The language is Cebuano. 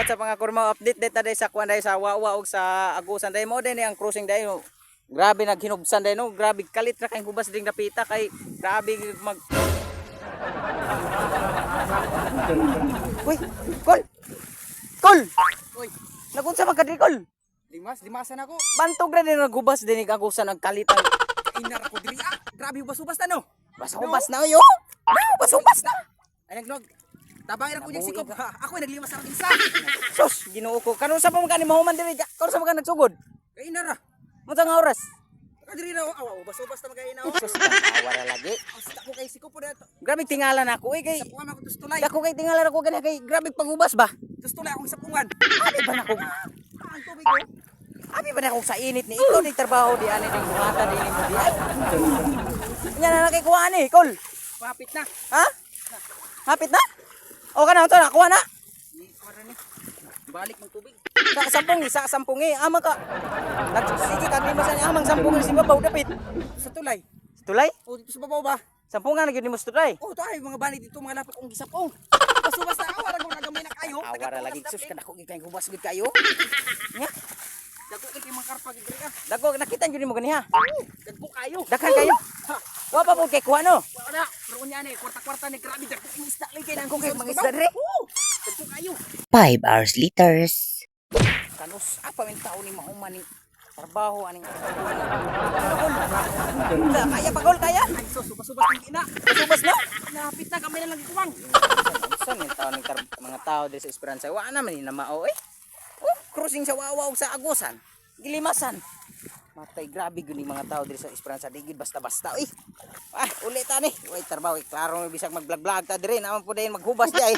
What's up, mga kurma? Update data day sa kuan day sa Wawa ug sa Agusan day mo day ni ang crossing day. Oh. Grabe naghinubsan day, no. Grabe kalit ra kay hubas ding dapita kay grabe mag. Uy, kol. Kol. Uy, Nagunsa man ka diri, kol? Limas, limasan ako. Bantog ra din naghubas din ig Agusan ang kalit ang Inar ako diri ah. Grabe hubas-hubas na, no. Basta hubas na yo. No, basta hubas na. Ay nagnog. Tabang ra ko niyang sikop. Ha, ako ay naglimas sa aking isa. Sus, Ginoo ko. Karon sa pa man ka ni mahuman diri? Karon sa man ka nagsugod? Kay inar ah. Unsa nga oras? Ka diri na awa, hubas-hubas na magay na. Sus, awa ra lagi. Asta ko kay sikop po na. Grabe tingala na ako eh kay Sa pungan ako tustulay. Dako kay tingala na ako gani kay grabe paghubas ba? Tustulay akong sa pungan. Abi ba nako? Ah, ang tubig ko. Abi ba nako sa init ni ikaw ni trabaho di ani ding buhatan di nimo di ay. Nya na kay kuha ani, kol. Papit na. Ha? Hapit na? O kana unsa na kuha na? Ni kuha ni. Balik ng tubig. Sa sampung sa sampung eh ama ka. Nagsige ka di masan amang sampung si babaw dapit. Sa tulay. Sa tulay? O dito sa babaw ba? Sampungan na gyud nimo sa tulay. Oh, to ay mga bani dito mga lapok kong gisapong. Hubas-hubas na awa ra kong nagamay na kayo. Awa ra lagi sus kadako gyud kay hubas gyud kayo. Nya, Dako kay mga karpa gid diri ah. dako nakita gyud nimo ganiha. Dagko kayo. Daghan kayo. Ha. Wa pa po kay kuha, no. Wala, pero unya ni kwarta-kwarta ni grabe dagko kay isda lagi kay Dagko kay mga isda diri. Oo. Dagko kayo. 5 hours later. Kanus apa min tao ni mahuman ni trabaho aning. Kol, kaya pa, kol, kaya. Ay sus, subas-subas ng ina. Subas na. Napit na kamay na lang ikuwang. Unsa min tao ni mga tao diri sa Esperanza? Wa na man ni na mao eh. Oh, crossing sa Wawa ug sa Agusan. Gilimasan. Matay, grabe gyud ni mga tao diri sa Esperanza, di gyud basta-basta eh. Ah, ulit ta ni. Way trabaho eh. Klaro bisag mag-vlog-vlog ta diri naman po dayon maghubas di ay.